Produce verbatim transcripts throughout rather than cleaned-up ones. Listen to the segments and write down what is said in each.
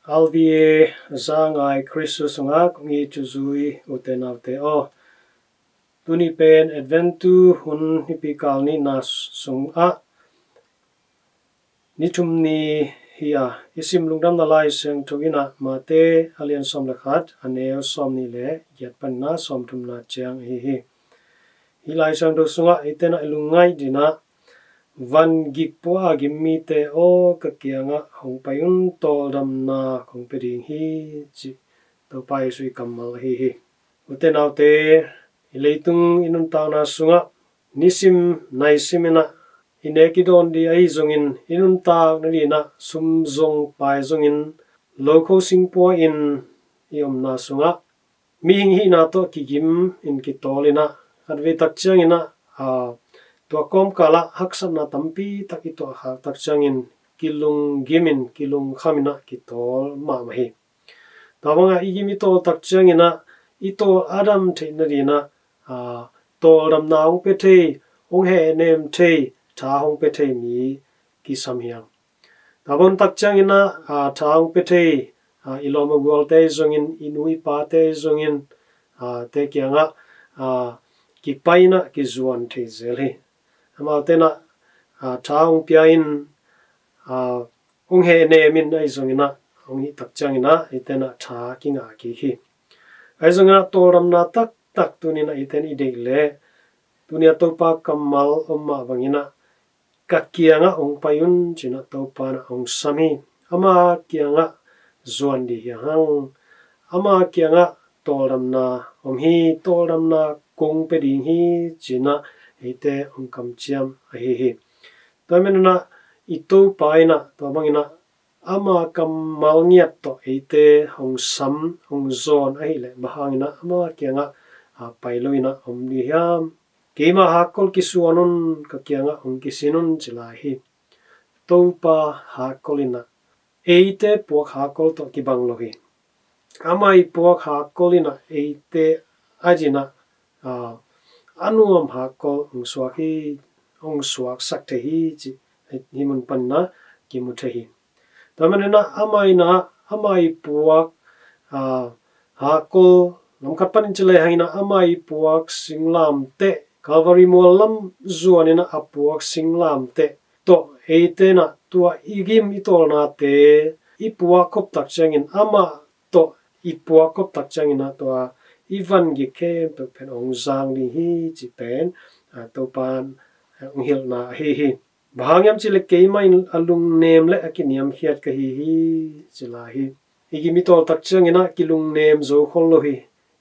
R V A za ngai Khrist sungah kong it zui ute naute aw, tuni pen Adventu hun nipi kal nihna sungah ni thum ni hi a, i sim lungdamna Lai Siangtho in ah Mate a lian sawm le khat, a neu sawm nih le giat panin ah sawm thumna ciang ahi hi. Hih Lai Siangtho sungah eite in ah i lungngaih dingin ah, van gik pua a gim mite aw, ka kiangah hong pai un, tawldamna kong pia ding hi, cih Topa Jesuh i kammal ahi hi. Ute naute, i leitung i nuntakna sungah nisim naisim in ah i nek i dawn ding ahi zongin, i nuntak nadingin ah sum zong pai zongin, lokho singpua in i omna sungah mihing hihna tawh kigim in kitawl in ah, khatvei tak ciangin ah, aa, tua kawmkal ah haksatna tampi tak i tuah khak tak ciangin kilunggim in, kilungkham in ah kitawl mahmah hi. Tua bangah i gim i tawl tak ciangin ah, i tawl a dam theih nadingin ah, aa, tawldamna hong pia thei, hong hehnem thei tha hong pia thei mi kisam hi hang. Tua bang tak ciangin ah, aa, tha hong pia thei, aa, i lawm a gualte ahi zongin, i nu i pate ahi zongin, aa, te kiangah, aa, kipai in ah kizuan thei zel hi. Amaute in ah, aa, tha hong pia in, aa, hong hehnem in ahi zongin ah, hong hih tak ciangin ah eite in ah tha kingah kik hi. Ahi zongin ah tawldamna taktak tuni in ah eite in i deih leh, tuni a Topa kammal om mah bangin ah, ka kiangah hong pai un, ci-in ah Topa in ah hong sam hi. Ama kiangah zuan ding hi hang. Ama kiangah tawldamna om hi, tawldamna kong pia ding hi, ci-in ah eite hong kamciam ahi hi. Tua manin ah i Topa in ah tua bangin ah ama kammal ngiat tawh eite hong sam, hong zawn ahih leh, bang hangin ah ama kiangah, aa, pai lo in ah om ding hiam? Keima hakkol kisuan un, ka kiangah hong kisin un, ci lai hi. Topa hakkol in ah eite puak hakkol tawh kibang lo hi. Ama i puak hakkol in ah eite adingin ah, aa, a nuam hakkol hong suak hi, hong suaksak thei hi, cih hih mun panin ah kimu thei hi. Tua manin ah ama in ah, ama i puak, aa, hakkol, lamkhat panin ci lehang in ah, ama i puak singlamteh, Calvary mual lam zuan in ah a puak singlamteh tawh eite in ah tua i gim i tawlnate i puak khop tak ciangin, amah tawh i puak khop tak ciangin ah tua i van gik khempeuh pen hong zang ding hi, cih pen, aa, Topa in, aa, hong hilhna ahi hi. Bang hang hiam cih leh keimah in a lungnem le a kiniamkhiat ka hi hi, ci lai hi. I gim i tawl tak ciangin ah kilungnem zo khol lo hi.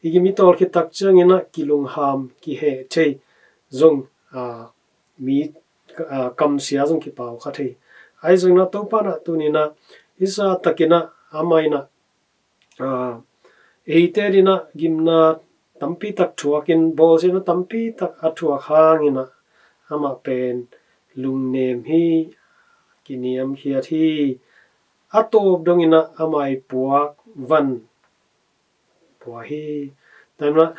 I gim i tawl khit tak ciangin ah kilungham, kiheh thei zong, aa, mi, aa, kamsia zong kipau kha thei. Ahi zongin ah Topa in ah tuni in ah i zahtakin ah ama in ah, aa, eite adingin ah gimna tampi tak thuakin, bawlsiatna tampi tak a thuak hangin ah amah pen lungnem hi, kiniamkhiat hi. A tawp dongin ah ama i puak van pua hi. Tua manin ah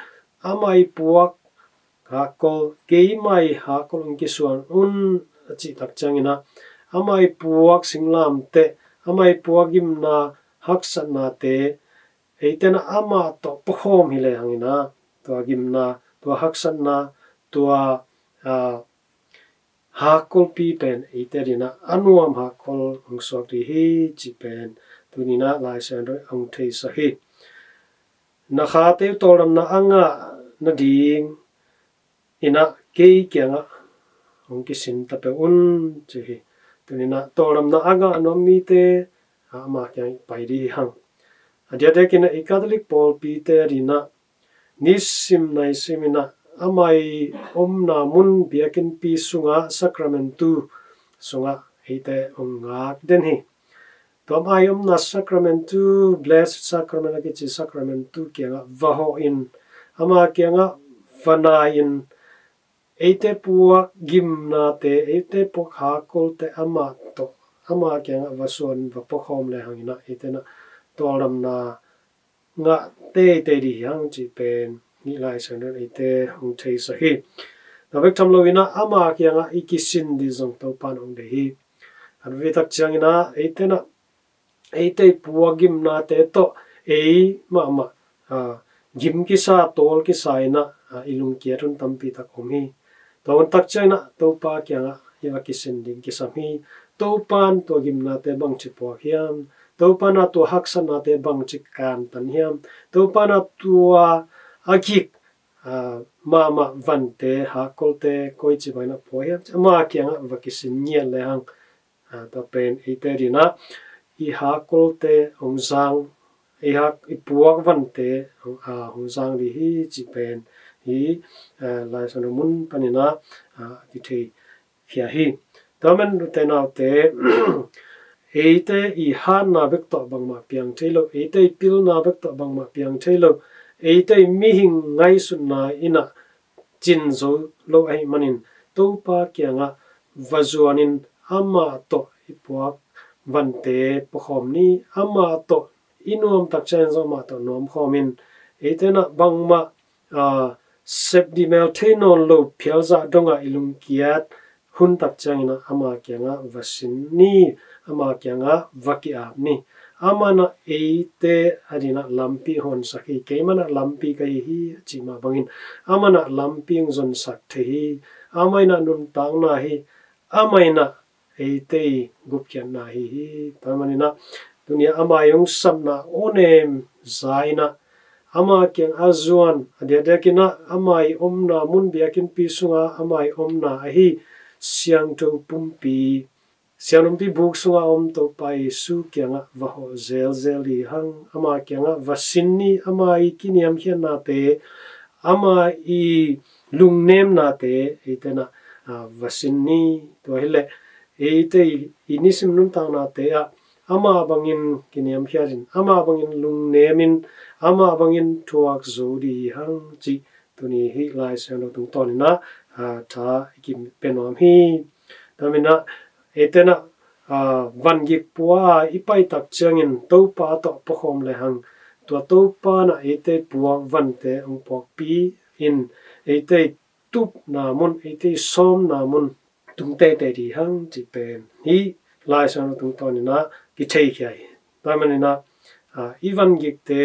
ama i puak hakkol, keima i hakkol hong kisuan un, a cih tak ciangin ah ama i puak singlamteh, ama i puak gimna, haksatnate eite in ah amah tawh puakhawm hi lehang in ah, tua gimna, tua haksatna, tua, aa, hakkolpi pen eite adingin ah a nuam hakkol hong suak ding hi, cih pen tuni in ah Lai Siangtho in hong theisak hi. Na khate uh tawldamna a ngah nadingin ah kei kiangah hong kisin ta peuh un, ci hi. Tuni in ah tawldamna a ngah nuam mite, aa, ama kiang i pai ding hi hang. A diakdiakin ah i Catholic pawlpite adingin ah nisim naisim in ah ama i omna mun, biakinnpi sungah, Sacramentu sungah eite hong ngak den hi. Tua ama i omna Sacramentu, Blessed Sacrament a kici Sacramentu kiangah va hawh in, ama kiangah va nai in, eite puak gimnate, eite puak hakkolte amah tawh, ama kiangah va suan, va puakhawm lehang in ah eite in ah tawldamna ngah teitei ding hi hang, cih pen hih Lai Siangtho in eite hong theisak hi. Tua bek tham lo in ah ama kiangah i kisin ding zong Topa in hong deih hi. A veve tak ciangin ah eite in ah eite i puak gimnate tawh ei mahmah, aa, gim kisa, tawl kisa in ah, aa, i lungkiat hun tampi tak om hi. Tua hun tak ciangin ah Topa kiangah i va kisin ding kisam hi. Topa in tua gimnate bangci puak hiam? Topa in ah tua haksatnate bangci kantan hiam? Topa in ah tua a gik, aa, mahmah vante, hakkolte koici bangin ah pua hiam? Ama kiangah va kisin ngiat lehang, aa, tua pen eite adingin ah i hakkolte hong zang, i hak, i puak vante hong, aa, hong zang ding hi cih pen hih, aa, Lai Siangtho mun panin ah, aa, kithei khia hi. Tua manin ute naute, eite i hatna bek tawh bangmah piang thei lo, eite i pilna bek tawh bangmah piang thei lo, eite i mihing ngaihsutna in ah cin zo lo ahih manin Topa kiangah va zuanin amah tawh i puak vante puakhawm ni, amah tawh i nuam tak ciangin zong amah tawh nuamkhawmin, eite in ah bangmah, aa, sep dih mel thei nawn lo phialzah dongah i lungkiat hun tak ciangin ah ama kiangah va sin ni, ama kiangah va ki-ap ni. Amah in ah eite adingin ah lampi hawmsak hi, keimah in ah lampi ka hi hi a cih mah bangin, amah in ah lampi hong zonsak thei hi. Amah in ah nuntakna hi, amah in ah eite i gupkhiatna hi hi. Tua manin ah tuni-ah ama i hong sapna awnem za in ah ama kiang a zuan, a diakdiakin ah ama i omna mun, biakinnpi sunga ama i omna ahi siangtho pumpi, siangtho pumpi buk sunga om Topa Jesu kiangah va hawh zelzel ding hang. Ama kiangah va sin ni, ama i kiniamkhiatnate, ama i lungnemnate eite in ah, aa, va sin ni. Tua hileh eite i, i nisim nuntaknate ah amah bangin kiniamkhiatin, amah bangin lungnemin, amah bangin thuak zo ding hi hang cih tuni hih Lai Siangtho tungtawnin ah, aa, tha i kipia nuam hi. Tua manin ah eite in ah, aa, vangik pua a i pai tak ciangin Topa tawh puakhawm lehang, tua Topa in ah eite puak vante hong puakpi in eite i tupna mun, eite i sawmna mun tung teitei ding hang cih pen hih Lai Siangtho tungtawnin ah kitheikhia hi. Tua manin ah, aa, i vangikte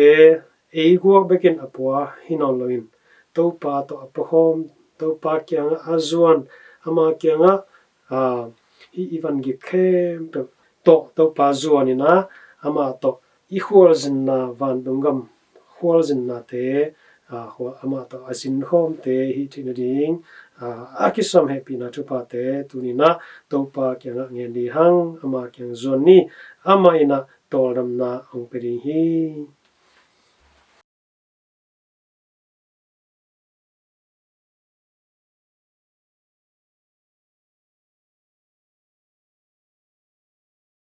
ei guak bekin a pua hi nawn loin, Topa tawh a puakhawm, Topa kiangah a zuan, ama kiangah, aa, hih i vangik khempeuh tawh Topa zuanin ah amah tawh i khualzinna, vantung gam khualzinnate, aa, khua amah tawh a zinkhawmte i hih theih nading, aa, a kisam hehpihna thuphate tuni-in ah Topa kiangah ngen ding hang, ama kiang zuan ni, amah in ah tawldamna hong pia ding hi.